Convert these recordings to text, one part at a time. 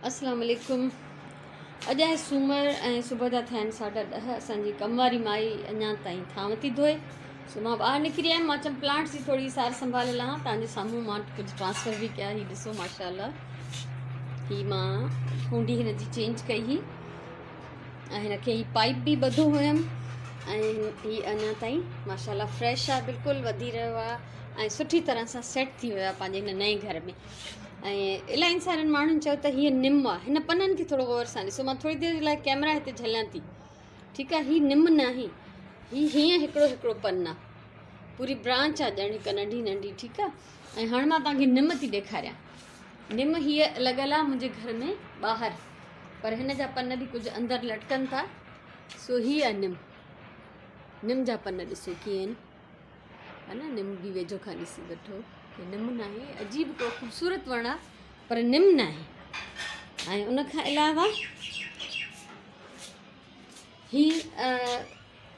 اسلام عليڪم اڄ آهي سومر ۽ صبح جا ٿيا آهن ساڍا ڏهه اسان جي ڪم واري مائي اڃا تائين ٿانو ٿي ڌوئي سو مان ٻاهر نڪري آيم مان چيم پلانٽس جي ٿوري سار سنڀال لهان تان جي سامهون مان ڪجهه ٽرانسفر به ڪيا هي ڏسو ماشاء الله هي مان ڪونڊي هن جي چينج ڪئي هئي ۽ هن کي هي پائپ به ٻڌو هيم ۽ هي اڃا تائين ماشاء الله فريش آهي بلڪل وڌي رهيو آهي ۽ سٺي طرح سان سيٽ ٿي ويو آهي پنهنجي هن نئين گهر ۾ ۽ الاهي سارن ماڻهن چيو ته هيء نم آهي هن پنن کي ٿورو غور سان ڏسو مان ٿوري دير لاء ڪيمرا هتي جهليان ٿي ٺيڪ آهي هي نم ناهي هي هيئن هڪڙو هڪڙو پن آهي پوري برانچ آهي ڄڻ هڪ ننڍي ننڍي ٺيڪ آهي ۽ هاڻي مان توهان کي نم ٿي ڏيکاريان نم هيء لڳل آهي منهنجي گهر ۾ ٻاهر پر هن جا پن به ڪجهه اندر لٽڪن ٿا سو هي آهي نم نم جا پن ڏسو ڪيئن آهن ها نه نم به ويجهو کان ڏسي وٺو هي نم ناهي عجيب هڪڙو خوبصورت وڻ آهي پر نم ناهي ۽ ان کان علاوه هي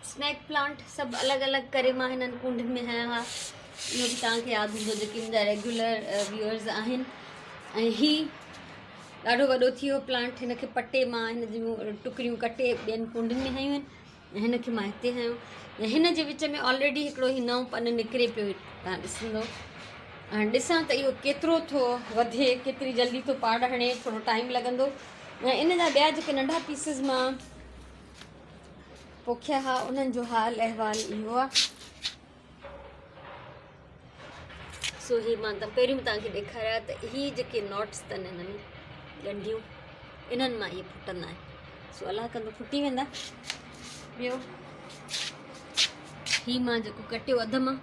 اسنيڪ پلانٽ سڀ الڳ الڳ ڪري مان هنن ڪونڊن ۾ هنيا هئا اهو به توهان کي ياد هوندو جيڪي منهنجا ريگيولر ويورز آهن ۽ هي ڏاڍو وڏو ٿي ويو پلانٽ هن کي پٽي مان هن جون ٽڪريون ڪٽي ٻين ڪونڊن ۾ هنيون آهن هن کي مان هتي هنيو ۽ هن جي وچ ۾ آلريڊي هڪڙو هي نئون پن نڪري پيو تان ڏسندو هاڻي ڏسان ته اهو ڪيترو ٿو وڌي ڪيتري جلدي ٿو پاڙ هڻي ٿورو ٽائيم لڳندو ۽ ان جا ٻيا جيڪي ننڍا پيسز مان پوکيا ها انهن جو حال احوال اهو آهي سو هي مان ته پهريون به توهان کي ڏيکاريا ته هي جيڪي نوٽس اٿن هن ۾ ڳنڍيون انهن مان اهي ڦٽندا آهن سو الله ڪندو ڦٽي ويندا ٻيو هي مان جيڪو ڪٽيو اڌ مان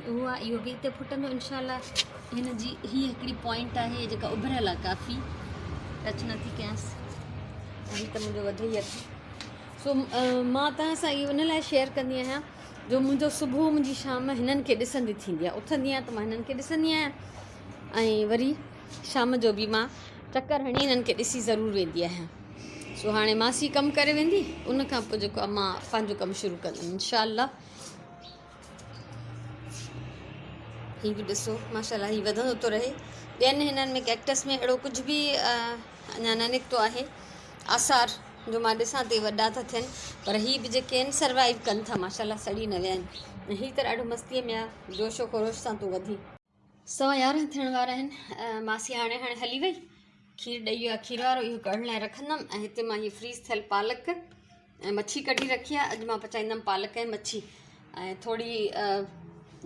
اهو آهي اهو به هتي ڦٽندو انشاء الله هن جي هي هڪڙي پوائنٽ آهي جيڪا اڀريل آهي ڪافي ٽچ نٿي ڪيانس هي ته منهنجو وڌو ئي اٿ سو مان توهان سان اهو ان لاء شيئر ڪندي آهيان جو منهنجو صبح منهنجي شام هنن کي ڏسندي ٿيندي آهي اٿندي آهيان ته مان هنن کي ڏسندي آهيان ۽ وري شام جو به مان چڪر هڻي هنن کي ڏسي ضرور ويندي آهيان سو هاڻي ماسي ڪم ڪري ويندي ان کان پوء جيڪو مان پنهنجو ڪم شروع ڪندم انشاء الله هي به ڏسو ماشاء الله هي وڌندو ٿو رهي ٻين هنن ۾ ڪيڪٽس ۾ اهڙو ڪجهه به اڃا نه نڪتو آهي آثار جو مان ڏسان ٿي وڏا ٿا ٿين پر هي به جيڪي آهن سروائيو ڪن ٿا ماشاء الله سڙي نه ويا آهن ۽ هي ته ڏاڍو مستيء ۾ آهي جوش و خروش سان ٿو وڌي. 11:15 ٿيڻ وارا آهن ماسي هاڻي هاڻي هلي وئي کير ڏئي ويو آهي کير وارو اهو ڪڙهڻ لاء رکندم ۽ هتي مان هي فريز ٿيل پالڪ ۽ مڇي ڪڍي رکي آهي اڄ مان پچائيندم پالڪ ۽ مڇي ۽ ٿوري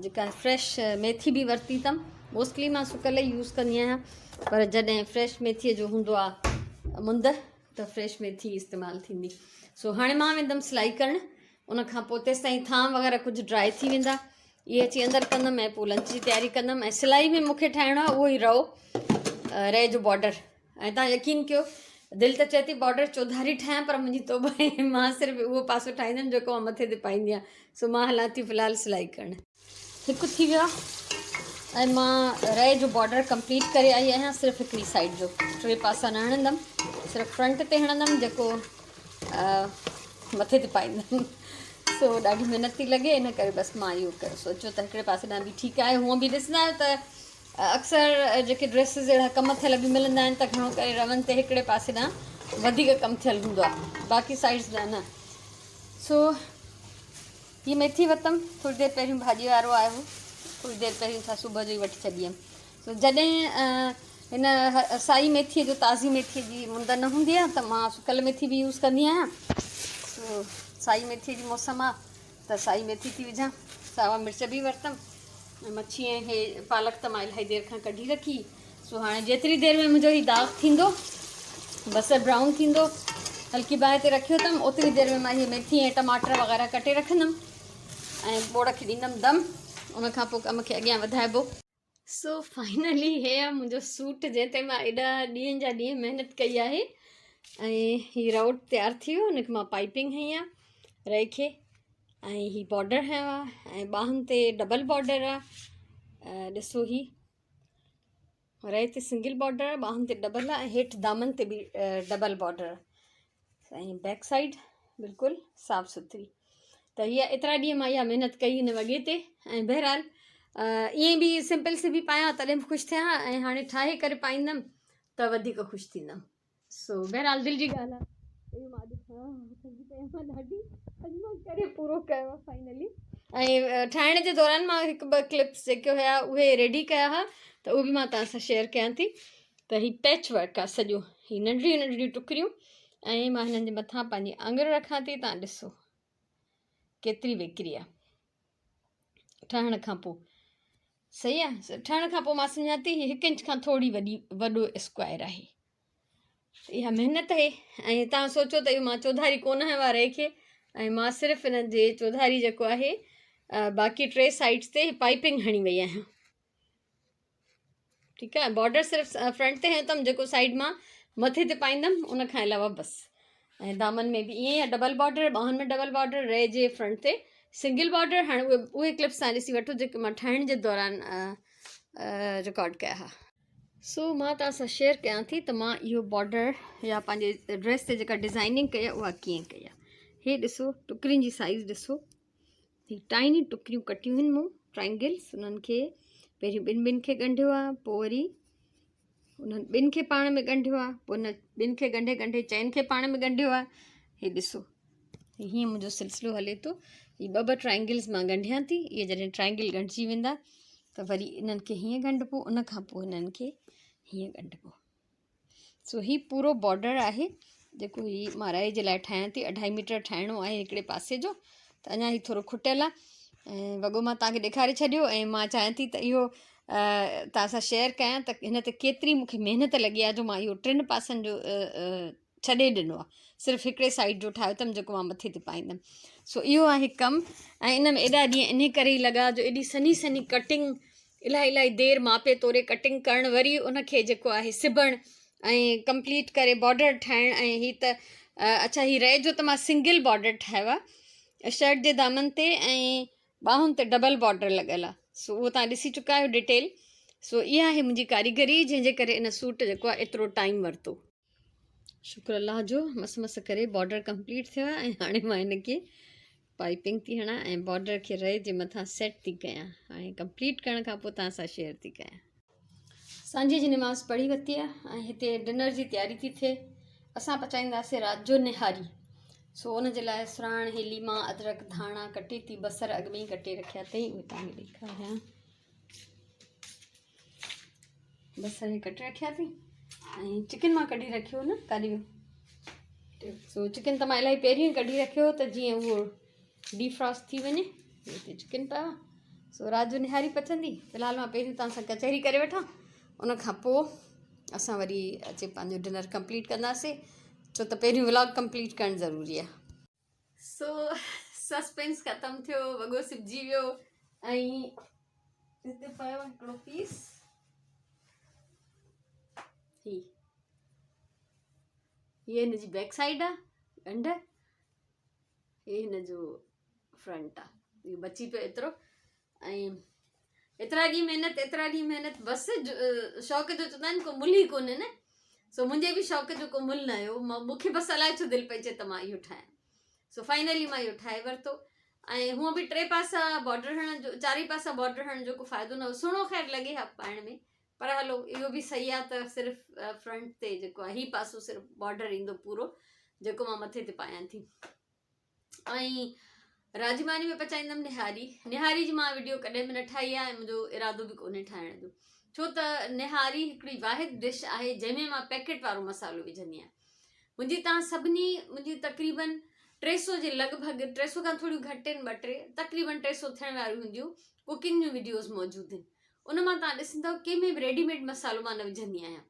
جيڪا فريش ميٿي به ورتي اٿم موسٽلي مان سڪل ئي يوز ڪندي آهيان پر جڏهن فريش ميٿيء جو هوندو آهي مند ته فريش ميٿي استعمال ٿيندي سو هاڻي مان ويندم سلائي ڪرڻ ان کان پوء تيس تائين ٿانء وغيره ڪجهه ڊرائي ٿي ويندا اهي اچي اندر ڪندم ۽ پوء لنچ جي تياري ڪندم ۽ سلائي ۾ مونکي ٺاهڻو آهي اهو ئي رئو رئي جو بارڊر ۽ تان يقين ڪيو دل ته چئي ٿي بارڊر چوڌاري ٺاهيان پر منهنجي توبه آهي مان صرف اهو پاسو ٺاهيندم جيڪو مان مٿي تي پائيندي آهيان سو مان هلان ٿي في الحال سلائي ڪرڻ. هڪ ٿي ويو آهي ۽ مان رئي جو بارڊر ڪمپليٽ ڪري آئي آهيان صرف هڪڙي سائيڊ جو ٽي پاسا نه هڻندم صرف فرنٽ تي هڻندم جيڪو مٿي تي پائيندم سو ڏاڍي محنت ٿي لڳي ان ڪري بس مان اهو سوچيو ته هڪڙي پاسي ڏانهن به ٺيڪ آهي هونء به ڏسندا آهيو ته اڪثر جيڪي ڊريسز اهڙا ڪم ٿيل به ملندا آهن ته گهڻو ڪري رون تي هڪڙي پاسي ڏانهن وڌيڪ ڪم ٿيل هوندو آهي باقي سائيڊز ڏانهن نه سو هي ميٿي ورتم ٿوري دير پهريون ڀاڄي وارو آيو هو ٿوري دير پهريون ڇا صبح جو ئي وٺي ڇڏي هيم سو جڏهن هن سائي ميٿي جو تازي ميٿي جي مند نه هوندي آهي ته مان سڪل ميٿي به يوز ڪندي آهيان سو سائي ميٿي جي موسم آهي ته سائي ميٿي ٿي وجهان، ساوا مرچ به ورتم ۽ مڇي ۽ هي پالڪ ته مان الاهي دير کان ڪڍي رکي سو هاڻي جيتري دير ۾ منهنجو هي داغ ٿيندو بصر برائون ٿيندو هلڪي باهه تي رکيو اٿم اوتري دير ۾ مان هي ميٿي ۽ ٽماٽر وغيره ڪٽي رکندم ۽ ٻوڙ کي ڏيندم دم ان کان پوء ڪم کي اڳيان وڌائبو. سو فائنلي هي آ منهنجو سوٽ جنهن تي مان ايڏا ڏينهن جا ڏينهن محنت ڪئي آهي ۽ هي رئوٽ تيار ٿي ويو هن کي مان پائپنگ هنئي آ رئي کي ۽ هي بارڊر هنيو آ ۽ ٻانهن تي ڊبل بارڊر آ ڏسو هي رئي تي سنگل بارڊر آ ٻانهن تي ڊبل آ ۽ هيٺ دامن تي به ڊبل بارڊر آ ۽ بيڪ سائيڊ بلڪل صاف سٿري ته هيء ايترا ڏينهن مان اها محنت ڪئي هن وڳي تي ۽ بهرحال ائين به سمپل سبي پايان تڏهن به خوش ٿيان ۽ هاڻي ٺاهي ڪري پائيندم ته وڌيڪ خوش ٿيندم. سو بهرحال دل جي ڳالهه آهي اهو مان اڄ ٿڪجي پئي آهيان ڏاڍي اڄ مان ڪري پورو ڪيو آهي فائنلي ۽ ٺاهڻ جي دوران مان هڪ ٻه ڪلپس جيڪي هيا اهي ريڊي ڪيا هئا ته اهي به مان توهان سان شيئر ڪيان ٿي ته هي پيچ ورڪ آهي سڄو هي ننڍڙيون ننڍڙيون ٽڪريون ۽ مان هنن جي مٿان پنهنجي آڱر رکان ٿي توهان ڏسو ڪيتري ويڪري آهي ٺهڻ کان پوء صحيح آ ٺهڻ کان پوء مان سمجهان ٿي هي هڪ انچ کان ٿوري وڏي وڏو اسڪوائر آهي اها محنت آهي ۽ تان سوچو ته اهو مان چوڌاري ڪونه هنيو آهي رئي کي ۽ مان صرف ان جي چوڌاري جيڪو آهي باقي ٽي سائيڊس تي پائپنگ هڻي وئي آهيان ٺيڪ آهي بارڊر صرف فرنٽ تي هنيو اٿم جيڪو سائيڊ مان مٿي تي پائيندم ان کان علاوه بس ۽ دامن ۾ به ائين ئي ڊبل بارڊر ٻانهن ۾ ڊبل بارڊر ري جي فرنٽ تي سنگل بارڊر هاڻي اهي اهي ڪلپس تان ڏسي وٺو جيڪي مان ٺاهڻ جي دوران رڪارڊ ڪيا هئا سو مان توهان سان شيئر ڪيان ٿي ته مان اهو بارڊر يا پنهنجي ڊريس تي جيڪا ڊزائننگ ڪئي آهي اها ڪيئن ڪئي آهي هي ڏسو ٽڪرين جي سائز ڏسو هي ٽائني ٽڪريون ڪٽيون هن مون ٽرائنگلس انهن کي پهريون ٻن ٻن کي ڳنڍيو آ پوء وري انهن ٻن کي پاڻ ۾ ڳنڍيو آ پوء ان ٻن کي ڳنڍي ڳنڍي چئن کي پاڻ ۾ ڳنڍيو آ هي ڏسو هيئن منهنجو سلسلو هلي ٿو هي ٻه ٻه ٽرائنگلس مان ڳنڍيان ٿي اهي جڏهن ٽرائنگل ڳنڍجي ويندا ته وري انهن کي هيئن ڳنڍبو ان کان پوء انهن کي هيئن ڳنڍبو سو هي پورو بارڊر آهي جيڪو هي مان رئي جي لاء ٺاهيان ٿي اڍائي ميٽر ٺاهڻو آهي هڪڙي پاسي جو ته اڃا هي ٿورو کٽيل آهي ۽ وڳو مان توهان کي ڏيکاري ڇڏيو ۽ مان چاهيان ٿي ته اهو توهان سان شيئر ڪيان ته هن تي ڪيتري مون کي محنت لڳي آهي جو مان اهو ٽن پاسن جو ڇڏي ڏنو آهي صرف هڪڙي سائيڊ جو ٺاهيو اٿم جيڪو مان مٿي تي پائيندم سو اهو آهي ڪم ۽ ان ۾ ايڏا ڏينهن انهي ڪري ئي لڳا جو ايڏي سنهي سنهي ڪٽنگ الاهي الاهي دير ماپي توري ڪٽنگ ڪرڻ وري ان کي جيڪو آهي سبڻ ۽ ڪمپليٽ ڪري بارڊر ٺاهڻ ۽ هي ته اڇا هي رئي جو ته مان سنگل بارڊر ٺاهيو آهي شرٽ جي دامن تي ۽ ٻانهن تي ڊبل بارڊر لڳل آهي سو اهو تان ڏسي چڪا آهيو ڊيٽيل سو اها آهي منهنجي ڪاريگري جنهن جي ڪري ان سوٽ جيڪو آهي ايترو ٽائيم ورتو. شڪر الله جو مس مس ڪري بارڊر ڪمپليٽ ٿيو آهي ۽ هاڻي مان هن کي پائپنگ ٿي هڻان ۽ بارڊر کي رئي جي مٿان سيٽ ٿي ڪيان هاڻي ڪمپليٽ ڪرڻ کان پوء توهان سان شيئر ٿي ڪيان. سانجهي جي نماز پڙهي ورتي آهي ۽ هتي ڊنر جي تياري ٿي ٿئي اسان پچائينداسين رات جو نهاري سو ان جي لاء سراڻ هي ليما ادرڪ ڌاڻا ڪٽي ٿي بصر اڳ ۾ ئي ڪٽي رکيا اٿئي اهي توهان کي ڏيکاريان بصر هي ڪٽي رکيا اٿئي ۽ چڪن مان ڪڍي رکيو نه ڪاڏي ويو سو چڪن ته مان الاهي پهريون ئي ڪڍي رکيو ته جيئن اهو ڊيفراسٽ ٿي وڃي هتي چڪن پيو آهي سو رات جو نهاري پچندي في الحال مان پهريون توهان سان ڪچهري ڪري وٺان ان کان پوء اسان وري اچي پنهنجو ڊنر ڪمپليٽ ڪنداسين ڇو ته پهريون ولاگ ڪمپليٽ ڪرڻ ضروري آهي سو سسپينس ختم ٿيو وڳو سبجي ويو ۽ هتي پيو هڪڙو پيس هي هي هن جي بيڪ سائيڊ آ ڳنڍ هي هن جو فرنٽ آ اهو بچي پيو ايترو ۽ ايترا ڏينهن محنت ايترا ڏينهن محنت بس شوق جو چوندا آهن ڪو ملهه ئي ڪونهي نه سو منهنجي به شوق جو ڪو ملهه نه هيو مون کي بس الائي ڇو دل پئي چئي ته مان اهو ٺاهيان سو فائنلي مان اهو ٺاهي ورتو ۽ هونء به ٽي پاسا بارڊر هڻڻ جو چارئي پاسا بارڊر هڻڻ جو ڪو فائدو نه هو سهڻو خير لڳي ها پائڻ ۾ پر هلو اهو به صحيح آهي ته صرف فرنٽ تي جيڪو آهي هي پاسو صرف بارڊر ايندو پورو جيڪو مان مٿي تي پايان ٿي ۽ راجماني ۾ پچائيندم نهاري نهاري جي مان وڊيو ڪڏهن به نه ٺاهي آهي ۽ منهنجو ارادو به ڪونهي ٺاهڻ جو ڇو ته نهاري هڪڙي واحد ڊش آهي جنهن ۾ مان پيڪيٽ وارو مصالحو وجهندي آهيان منهنجي تان سڀني منهنجي تقريبن ٽي سو جي لڳ ڀڳ ٽي سو کان ٿوريون گهٽ آهن ٻه ٽي تقريبن ٽي سو ٿيڻ واريون هونديون ڪوڪنگ جون وڊيوز موجود آهن ان مان تان ڏسندو ڪنهن ۾ به ريڊي ميڊ مصالحو مان نه وجهندي آهيان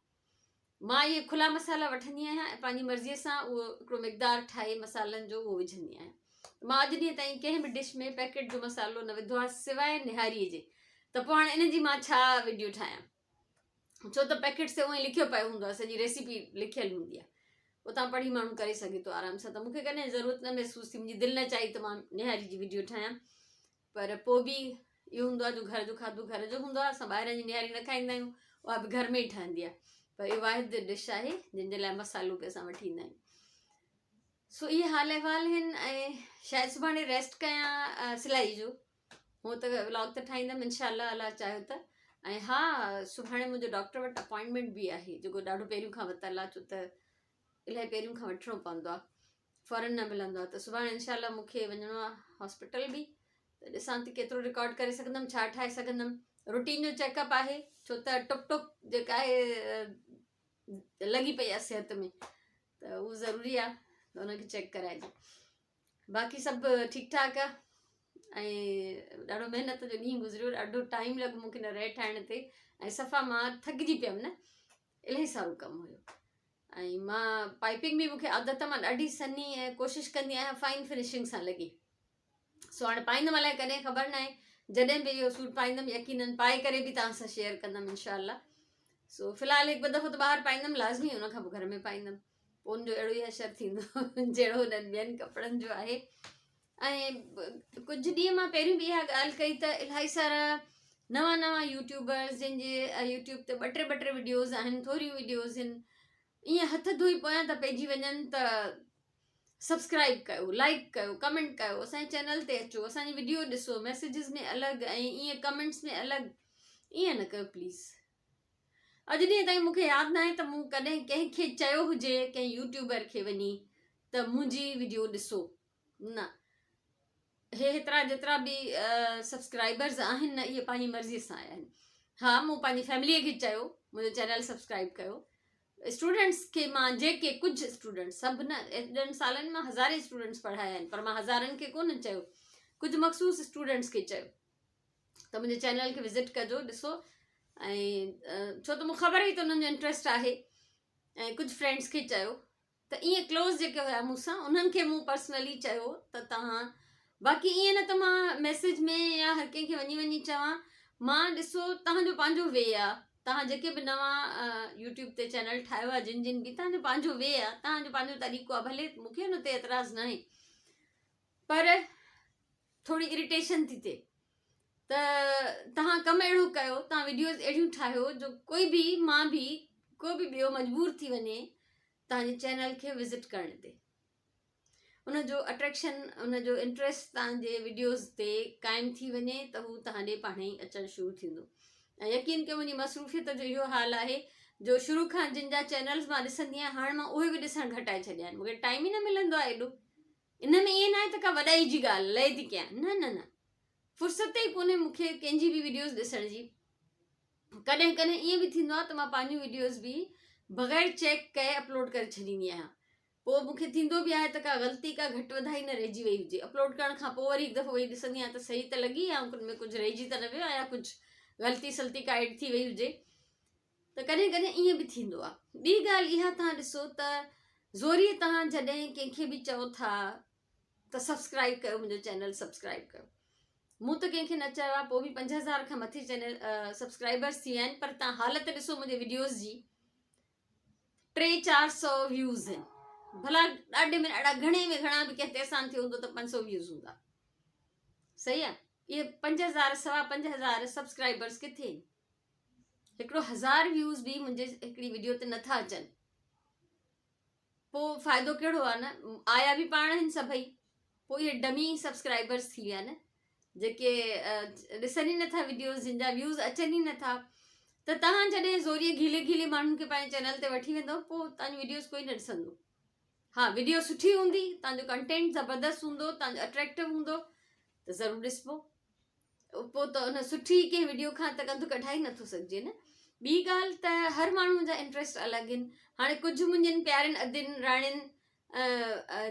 مان اهي کلا مصالحا وٺندي آهيان ۽ پنهنجي مرضيء سان اهو هڪڙو مقدار ٺاهي مصالحن جو اهو وجهندي آهيان. مان اڄ ڏينهن تائين ڪنهن به ڊش ۾ پيڪيٽ جو مصالحو نه وڌو آهي سواء نهاريء جي ته پوء هاڻي ان جي مان ڇا وڊيو ٺاهيان ڇو ته پيڪيٽس تي اونئي لکيو پيو هوندو آهي سڄي ريسيپي لکيل هوندي آهي اتان پڙهي ماڻهو ڪري سگهي ٿو آرام سان ته مون کي ڪڏهن ضرورت نه محسوس ٿي منهنجي دل نه چاهي ته مان نهاري جي وڊيو ٺاهيان پر پوء به اهو هوندو آهي جو گهر جو کاڌو گهر جو هوندو آهي اسان ٻاهران جي نهاري نه کائيندا آهيون اها به گهر ۾ ئي ٺهندي آهي پر اهو واحد ڊش آهي جنهن جي لاء مصالحو به اسان وٺي ايندا آهيون سو اهي حال احوال آهن ۽ شايد سڀاڻي ريسٽ ڪيان سلائي جو هو ته ولاگ ته ٺاهيندم انشاء الله الله چاهيو ته ۽ ها سڀاڻي منهنجو ڊاڪٽر وٽ اپوائنٽمينٽ به آهي جيڪو ڏاڍو پهريون کان ورتل آهي ڇو ته الاهي پهريون کان وٺڻو پوندو آهي فورن نه ملندو آهي ته سڀاڻي انشاء الله مون کي وڃڻو آهي هاسپيٽل به ته ڏسان ٿي ڪيترو رڪارڊ ڪري سگهندم ڇا ٺاهي سگهندم روٽين جو چيڪ اپ آهي ڇو ته ٽڪ ٽڪ جيڪا آهي لڳي پئي آهي صحت ۾ ته اهو ضروري آهي ته ان کي چيڪ ڪرائجي باقي سڀ ٺيڪ ٺاڪ آهي ۽ ڏاڍو محنت جو ڏينهن گذريو ڏاڍو ٽائيم لڳو مونکي هن ري ٺاهڻ تي ۽ صفا مان ٿڪجي پيم نه الاهي سارو ڪم هيو ۽ مان پائپنگ به مونکي عادت مان ڏاڍي سنهي ۽ ڪوشش ڪندي آهيان فائن فنشنگ سان لڳي سو هاڻي پائيندم الائي ڪڏهن خبر ناهي جڏهن به اهو سوٽ پائيندم يقينن پائي ڪري به توهان سان شيئر ڪندم انشاء الله سو في الحال هڪ ٻه دفعو ته ٻاهر پائيندم لازمي ان کان پوء گهر ۾ پائيندم پوء ان جو اهڙو ئي حشر ٿيندو جهڙو انهن ٻين ڪپڙن جو آهي ۽ ڪجهه ڏينهن مان پهريون به اها ڳالهه ڪئي ته الاهي سارا نوان نوان يوٽيوبرز جن جي يوٽيوب تي ٻه ٽي ٻه ٽي وڊيوز آهن ٿوريون وڊيوز آهن ائين هٿ ڌوئي پويان ٿا پئجي وڃن ته سبسڪرائب ڪيو لائڪ ڪيو ڪمينٽ ڪيو اسانجي چينل تي اچو اسانجي وڊيو ڏسو ميسيجز ۾ الڳ ۽ ائين ڪمينٽس ۾ الڳ ائين نه ڪيو پليز اڄ ڏينهن تائين مون کي ياد ناهي ته مون ڪڏهن ڪنهن کي چيو هجي ڪنهن يوٽيوبر کي وڃي ته منهنجي وڊيو ڏسو نه هي هيترا جيترا به سبسڪرائبرز آهن نه اهي پنهنجي مرضي سان آيا آهن ها مون پنهنجي فيملي کي چيو منهنجو چينل سبسڪرائب ڪيو اسٽوڊنٽس کي مان جيڪي ڪجهه اسٽوڊنٽس سڀ نه ايڏن سالن مان هزارين اسٽوڊنٽس پڙهايا آهن پر مان هزارن کي ڪونه چيو ڪجهه مخصوص اسٽوڊنٽس کي چيو ته منهنجي چينل کي وزٽ ڪجو ڏسو ۽ ڇو ته مون خبر هئي ته انهن جو انٽرسٽ آهي ۽ ڪجهه فرينڊس کي چيو ته ائين ڪلوز جيڪي هيا مون سان انهن کي مون پرسنلي چيو ته توهان باقي ائين نه ته مان ميسج ۾ يا هر ڪنهن کي وڃي وڃي چوان مان ڏسو توهان جو پنهنجو وي آ توهان جيڪي به نوان يوٽيوب تي چينل ٺاهيو آ جن جن به توهان جو پنهنجو وي آ توهان جو پنهنجو طريقو آ ڀلي مون کي ان تي اعتراض ناهي پر ٿوري اريٽيشن ٿي ٿئي ته توهان ڪم اهڙو ڪيو توهان وڊيوز اهڙيون ٺاهيو جو ڪوئي به مان به ڪو به ٻيو مجبور ٿي وڃي توهان جي چينل کي وزٽ ڪرڻ تي ان جو اٽريڪشن ان جو انٽريسٽ توهان جي وڊيوز تي قائم ٿي وڃي ته هو توهان ڏي پاڻ ئي اچڻ شروع ٿيندو ۽ يقين ڪيو منهنجي مصروفيت جو اهو حال آهي جو شروع کان جن جا چينلز مان ڏسندي آهيان هاڻ مان اهي به ڏسڻ گهٽائي ڇڏيا آهن مونکي ٽائيم ئي نه ملندو آهي ايڏو ان ۾ ائين ناهي ته ڪا وڏائي جي ڳالهه لئي ٿي ڪيان نه نه نه فرصت ئي ڪونهي مون کي ڪنهن جي به وڊيوز ڏسڻ جي ڪڏهن ڪڏهن ائين به ٿيندو آهي ته مان پنهنجون وڊيوز به بغير چيڪ ڪئي اپلوڊ ڪري ڇڏيندي آهيان پوء مون کي ٿيندو به آهي ته ڪا غلطي ڪا گهٽ وڌائي نه رهجي وئي هجي اپلوڊ ڪرڻ کان پوء وري هڪ دفعو ويهي ڏسندي آهيان ته صحيح ته لڳي يا ان ۾ ڪجهه رهجي ته نه ويو آهي يا ڪجهه غلطي سلطي ڪا ايڊ ٿي وئي هجي ته ڪڏهن ڪڏهن ائين به ٿيندو آهي. ٻي ڳالهه اها توهان ڏسو ته زوريء توهان جڏهن ڪنهن کي به چئو ٿا ته سبسڪرائب ڪيو منهنجو چينل سبسڪرائب ڪيو مون ته ڪنهن کي نه چيو آهي پوء به 5000 کان مٿي چينل سبسڪرائبرس ٿي ويا آهن پر توهان حالت ڏسو منهنجي وڊيوز جي ٽي چار سو ويوز آهن ڀلا ڏاڍي ۾ ڏاڍا گهڻي ۾ گهڻا به ڪنهن تي احسان ٿيو هوندو ته 500 ويوز هوندا صحيح آهي اهي 5000 سوا 5000 سبسڪرائبرس ڪٿي آهن هڪڙو هزار ويوز به منهنجي هڪڙي وڊيو تي نٿا اچن پوء فائدو ڪهڙو آهي نه آيا به پاڻ آهن سڀئي پوء اهي ڊمي سبسڪرائبرس ٿي ويا نه جيڪي ڏسن ئي نٿا وڊيوز جن جا ويوز اچن ئي نٿا ته تهان جڏهن زوريء گهلي گهلي ماڻهن کي پنهنجي چينل تي وٺي ويندو پوء تهان جون وڊيوز ڪوئي نه ڏسندو ها وڊيو سٺي هوندي تهان جو ڪنٽينٽ زبردست هوندو تهان جو اٽريڪٽو هوندو ته ضرور ڏسبو پوء ته ان سٺي ڪنهن وڊيو کان ته ڪنڌ ڪڍائي نٿو سگهجي نه ٻي ڳالهه ته هر ماڻهو جا انٽريسٽ الڳ آهن هاڻي ڪجهه منهنجن پيارين ادين راڻين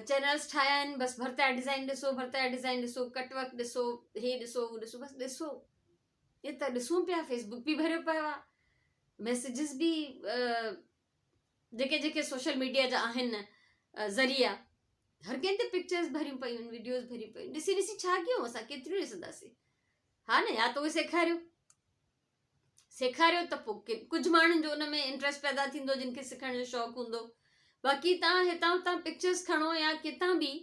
چينلز ٺاهيا آهن بس ڀرتا ڊزائن ڏسو ڀرتا ڊزائن ڏسو ڪٽ ورڪ ڏسو هي ڏسو هو ڏسو بس ڏسو هي ته ڏسون پيا فيسبوڪ به ڀريو پيو آهي ميسيجز به جيڪي جيڪي سوشل ميڊيا جا آهن ذريعا هر ڪنهن تي پڪچرز ڀريون پيون آهن وڊيوز ڀريون پيون ڏسي ڏسي ڇا ڪيون اسان ڪيتريون ڏسنداسين ها نه يا ته اهي سيکاريو سيکاريو ته پوء ڪجهه ماڻهن جو ان ۾ انٽرسٽ پيدا ٿيندو جن کي سکڻ جو شوق هوندو باقي تان هتان هتان پڪچرز کڻو يا ڪٿان به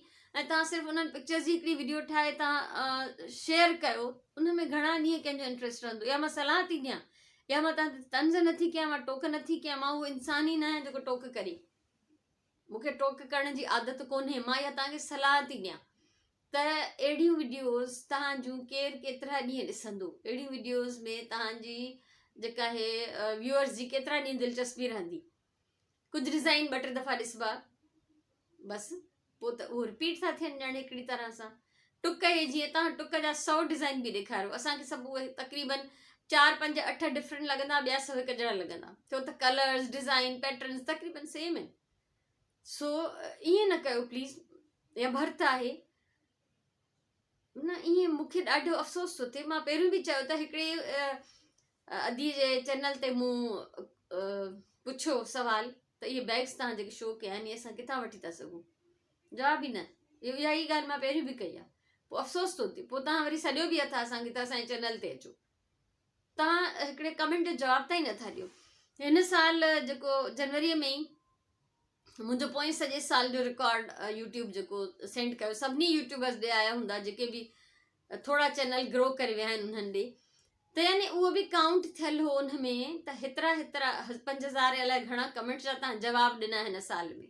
۽ تان صرف انهن پڪچرز جي هڪڙي وڊيو ٺاهي تان شيئر ڪيو ان ۾ گهڻا ڏينهن ڪنهن جو انٽرسٽ رهندو يا مان صلاح ٿي ڏيان يا مان تان طنز نٿي ڪيان مان ٽوڪ نٿي ڪيان مان اهو انسان ئي نه آهيان جيڪو ٽوڪ ڪري مون کي ٽوڪ ڪرڻ جي عادت ڪونهي مان اها توهان کي صلاح ٿي ڏيان ته اهڙيون وڊيوز توهان جون ڪير ڪيترا ڏينهن ڏسندو اهڙيون وڊيوز ۾ توهان جي جيڪا آهي ويوئرز جي ڪيترا ڏينهن دلچسپي رهندي ڪجهه ڊزائين ٻه ٽي دفعا ڏسبا بس پوء ته اهو رپيٽ ٿا ٿين ڄڻ هڪڙي طرح سان ٽڪ اهي جيئن توهان ٽڪ جا سو ڊزائين به ڏيکاريو اسان کي سڀ اهي تقريبن چار پنج اٺ ڊفرنٽ لڳندا ٻيا سڀ هڪ جهڙا لڳندا ڇو ته ڪلرز ڊزائين پيٽرنز تقريبن سيم آهن سو ائين نه ڪيو پليز يا ڀرت آهي نه ائين مون کي ڏاڍو افسوس ٿو ٿئي مان پهريون به چيو ته هڪڙي ادي جي چينل تي مون پڇيو سوال ته اهي بيگس تان جيڪي شو ڪيا آهن اهي اسان ڪٿان وٺي ٿا سگهون جواب ئي نه اها ئي ڳالهه مان پهريون به ڪئي آهي پوء افسوس ٿو ٿئي پوء تان وري سڏيو به اٿا اسان کي ته اسان جي چينل تي اچو تان هڪڙي ڪمينٽ جو جواب تائين نٿا ڏيو هن سال جيڪو جنوري ۾ ئي منهنجو پوئين سڄي سال جو رڪارڊ يوٽيوب جيڪو سينڊ ڪيو سڀني يوٽيوبرز ڏي آيا هوندا جيڪي به ٿورا چينل گرو ڪري ويا آهن انهن ڏي ته يعني اهو به ڪائونٽ ٿيل هو ان ۾ ته هيترا هيترا 5000 الائي گهڻا ڪمينٽس جا تان جواب ڏنا هن سال ۾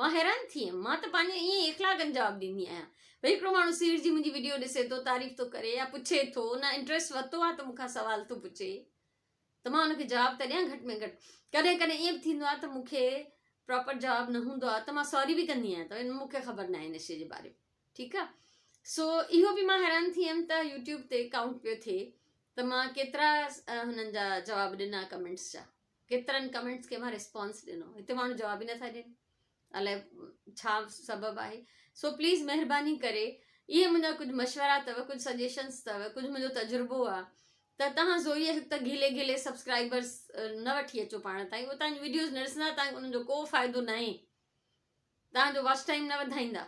مان حيران ٿي ويم مان ته پنهنجي ائين ئي اخلاقن جواب ڏيندي آهيان ڀئي هڪڙو ماڻهو سيڙجي منهنجي وڊيو ڏسي ٿو تعريف ٿو ڪري يا پڇي ٿو ان انٽريسٽ ورتو آهي ته مون کان سوال ٿو پڇي ته مان ان کي جواب ته ڏيان گهٽ ۾ گهٽ. ڪڏهن ڪڏهن ائين به ٿيندو آهي ته مون کي پراپر جواب نه هوندو آهي ته مان سوري به ڪندي آهيان ته مون کي خبر ناهي ان شيء جي باري ۾ ٺيڪ آهي سو اهو به مان حيران ٿي ويم ته يوٽيوب تي ڪائونٽ پيو ٿئي ته مان ڪيترا هنن جا جواب ڏنا ڪمينٽس جا ڪيترن ڪمينٽس کي مان رسپانس ڏنو هتي ماڻهو جواب ئي نٿا ڏين الائي ڇا سبب آهي سو پليز مهرباني ڪري اهي منهنجا ڪجهه مشورا اٿو ڪجهه سجيشنس اٿو ڪجهه منهنجو تجربو آهي ته توهان زوريء هڪ ته گهلي گهلي سبسڪرائبرس نه وٺي اچو پاڻ تائين اهي توهان جون وڊيوز نه ڏسندا توهان کي انهن جو ڪو فائدو ناهي توهان جو واچ ٽائيم نه وڌائيندا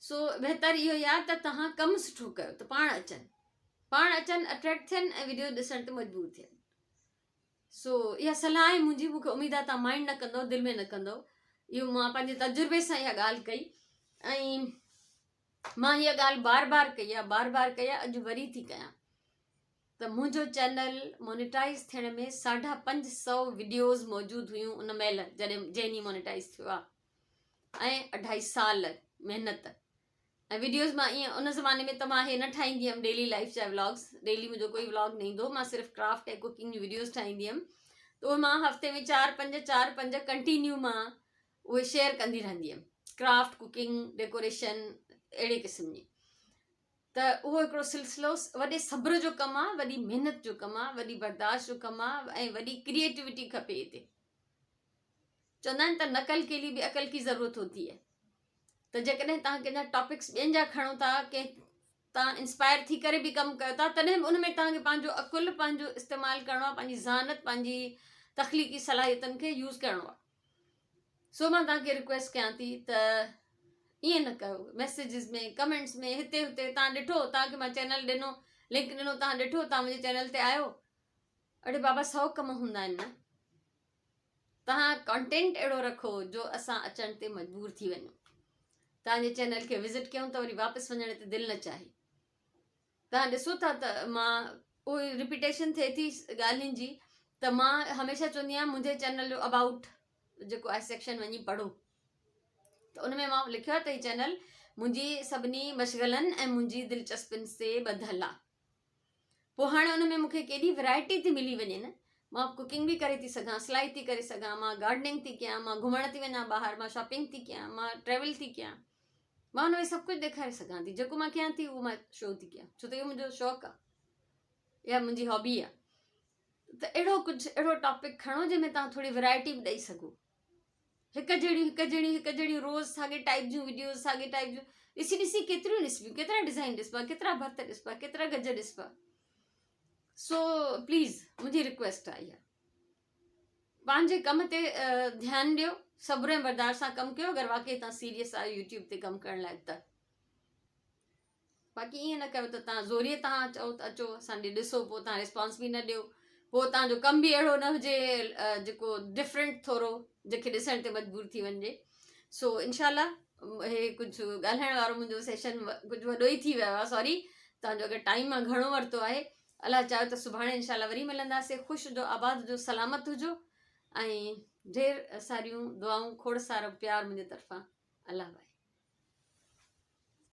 سو بهتر اهو ئي آهي ته توهان ڪم سٺو ڪيو ته پاڻ اچن پاڻ اچن اٽريڪٽ ٿين ۽ وڊيو ڏسڻ تي مجبور ٿين سو اها صلاح آهي منهنجي مون کي اميد آهي توهان مائنڊ نه ڪندو دل ۾ نه ڪندو اهو مان پنهنجي تجربي سان اها ڳالهه ڪئي ۽ مان هيء ڳالهه بار بار ڪئي آهي بار بار ڪئي آهي اڄ وري ٿي ڪيان ته منهنجو چينل مونيٽائز ٿيڻ ۾ 550 وڊيوز موجود هيون ان مهل جڏهن جنهن ڏينهن مونيٽائز ٿيو آهي ۽ اڍائي سال محنت ۽ وڊيوز مان ائين ان زماني ۾ ته مان هي نه ٺاهيندي هيم ڊيلي لائف جا ولاگس ڊيلي منهنجو ڪوئي ولاگ نه ايندو مان صرف ڪرافٽ ۽ ڪوڪنگ جون وڊيوز ٺاهيندي هيم ته اهي مان هفتي ۾ چار پنج چار پنج ڪنٽينيو مان اهي شيئر ڪندي رهندي هيم ڪرافٽ ڪوڪنگ ڊيڪوريشن اهڙي قسم جي ته اهو هڪڙو سلسلو وڏي صبر جو ڪم آهي وڏي محنت جو ڪم آهي وڏي برداشت جو ڪم آهي ۽ وڏي ڪريئيٽوٽي کپي هتي چوندا آهن ته نقل ڪي لي به عقل ڪي ضرورت هوتي هي ته جيڪڏهن توهان ڪنهن جا ٽاپڪس ٻين جا کڻو ٿا ڪنهن تان انسپائر ٿي ڪري به ڪم ڪيو ٿا تڏهن به ان ۾ توهان کي پنهنجو عقل پنهنجو استعمال ڪرڻو آهي پنهنجي ذهانت پنهنجي تخليقي صلاحيتن کي يوز ڪرڻو آهي سو مان توهان کي رڪويسٽ ڪيان ٿي ته ائين نه ڪيو ميسيجز ۾ ڪمينٽس ۾ هتي هتي توهان ڏٺو توهان کي مان چينل ڏنو لنڪ ڏنو توهان ڏٺو توهان منهنجي چينل تي آيو اڙي بابا سو ڪم هوندا آهن نه توهان ڪانٽينٽ اهڙو رکو جو اسان اچڻ تي مجبور ٿي وڃون. توهان جي چينل کي وزٽ ڪيون ته وري واپس وڃڻ تي دل نه چاهي. توهان ڏسو ٿا ته مان اهو رپيٽيشن ٿئي ٿي ڳالهين جي ته مان هميشه چوندي آهيان منهنجي چينل جو ابائوٽ جيڪو آهي سيڪشن وڃي پڙهو ته ان ۾ مان لکيو آهي ته هي چينل منهنجي سڀني مشغلن ۽ منهنجي دلچسپين تي ٻڌل آهي. پوء هاڻي ان ۾ مون کي ڪيڏي ورائٽي ٿي ملي وڃي نه مان ڪوڪنگ به ڪري ٿي سگهان سلائي ٿي ڪري سگهان مان گارڊننگ ٿي ڪيان مان گهمڻ ٿي وڃان ٻاهر مان شاپنگ ٿي ڪيان مان ٽريول ٿي ڪيان مان ان ۾ سڀ ڪجهه ڏيکاري سگهان ٿي جيڪو مان ڪيان ٿي اهو مان شو ٿي ڪيان ڇو ته اهو منهنجو شوق آهي يا منهنجي هابي آهي ته اهڙو ڪجهه اهڙو ٽاپڪ کڻو جنهن ۾ توهان ٿوري ورائٽي به ڏئي سگهو هڪ جهڙيون هڪ جهڙيون هڪ جهڙيون روز ساڳي ٽائپ جون وڊيوز ساڳي ٽائپ جون ڏسي ڏسي ڪيتريون ڏسبيون ڪيترا ڊزائن ڏسبا ڪيترا ڀرت ڏسبا ڪيترا گج ڏسبا سو پليز منهنجي رڪويسٽ آهي اها پنهنجي ڪم تي ڌيان ڏيو صبر ۽ برداشت سان ڪم ڪيو اگر واقعي تان سيريس آهيو يوٽيوب تي ڪم ڪرڻ لاء ته باقي ائين نه ڪيو ته تان زوريء تان چئو ته اچو اسان ڏي ڏسو پوء تان ريسپانس به نه ڏيو پوء تان جو ڪم به اهڙو نه هجي جيڪو ڊفرنٽ ٿورو جنهن کي ڏسڻ تي مجبور ٿي وڃجي سو انشاء الله هي ڪجهه ڳالهائڻ وارو منهنجو سيشن ڪجهه وڏو ئي ٿي ويو آهي سوري تان جو اگر ٽائيم مان گهڻو ورتو آهي الله چاهيو ته سڀاڻي انشاء الله وري ملنداسي خوش هجو آباد هجو سلامت هجو ۽ ڍير ساريون دعائون کوڙ سارو پيار منهنجي طرفان الله بائي.